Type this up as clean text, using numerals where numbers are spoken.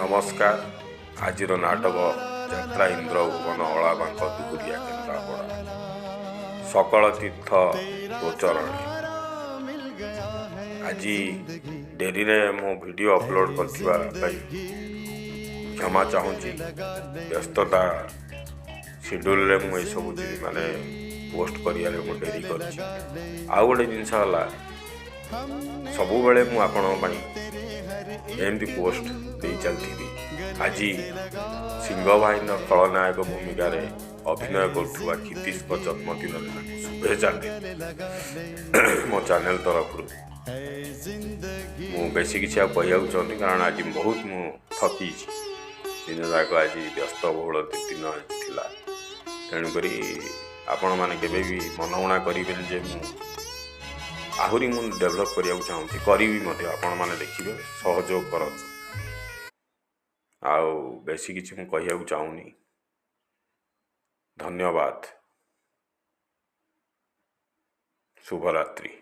ନମସ୍କାର। ଆଜିର ନାଟକ ଯାତ୍ରା ଇନ୍ଦ୍ର ଭୁବନ, ଅଳାବାଙ୍କ, ଦୁହୁରିଆ, କେନ୍ଦ୍ରାପଡ଼ା, ସକଳ ତୀର୍ଥ ଗୋଚରଣେ। ଆଜି ଡେରିରେ ମୁଁ ଭିଡ଼ିଓ ଅପଲୋଡ଼ କରିଥିବା ପାଇଁ କ୍ଷମା ଚାହୁଁଛି। ବ୍ୟସ୍ତତା ସିଡ୍ୟୁଲରେ ମୁଁ ଏସବୁ ମାନେ ପୋଷ୍ଟ କରିବାରେ ମୁଁ ଡେରି କରିଛି। ଆଉ ଗୋଟେ ଜିନିଷ ହେଲା, ସବୁବେଳେ ମୁଁ ଆପଣଙ୍କ ପାଇଁ ଏମିତି ପୋଷ୍ଟ ଦେଇ ଚାଲିଥିବି। ଆଜି ସିଂହବାହିନୀର ଖଳନାୟକ ଭୂମିକାରେ ଅଭିନୟ କରୁଥିବା କ୍ଷିତୀଶଙ୍କ ଜନ୍ମଦିନରେ ତାଙ୍କୁ ଶୁଭେଚ୍ଛା ଦେବି ମୋ ଚ୍ୟାନେଲ ତରଫରୁ। ମୁଁ ବେଶୀ କିଛି ଆଉ କହିବାକୁ ଚାହୁଁନି, କାରଣ ଆଜି ବହୁତ ମୁଁ ଥକିଛି। ଦିନ ଯାକ ଆଜି ବ୍ୟସ୍ତବହୁଳ ଦିନ ଥିଲା। ତେଣୁକରି ଆପଣମାନେ କେବେ ବି ମନଉଣା କରିବେନି ଯେ ମୁଁ ଆହୁରି ମୁଁ ଡେଭଲପ୍ କରିବାକୁ ଚାହୁଁଛି, କରିବି ମଧ୍ୟ। ଆପଣମାନେ ଦେଖିବେ, ସହଯୋଗ କରନ୍ତୁ। ଆଉ ବେଶୀ କିଛି ମୁଁ କହିବାକୁ ଚାହୁଁନି। ଧନ୍ୟବାଦ, ଶୁଭରାତ୍ରି।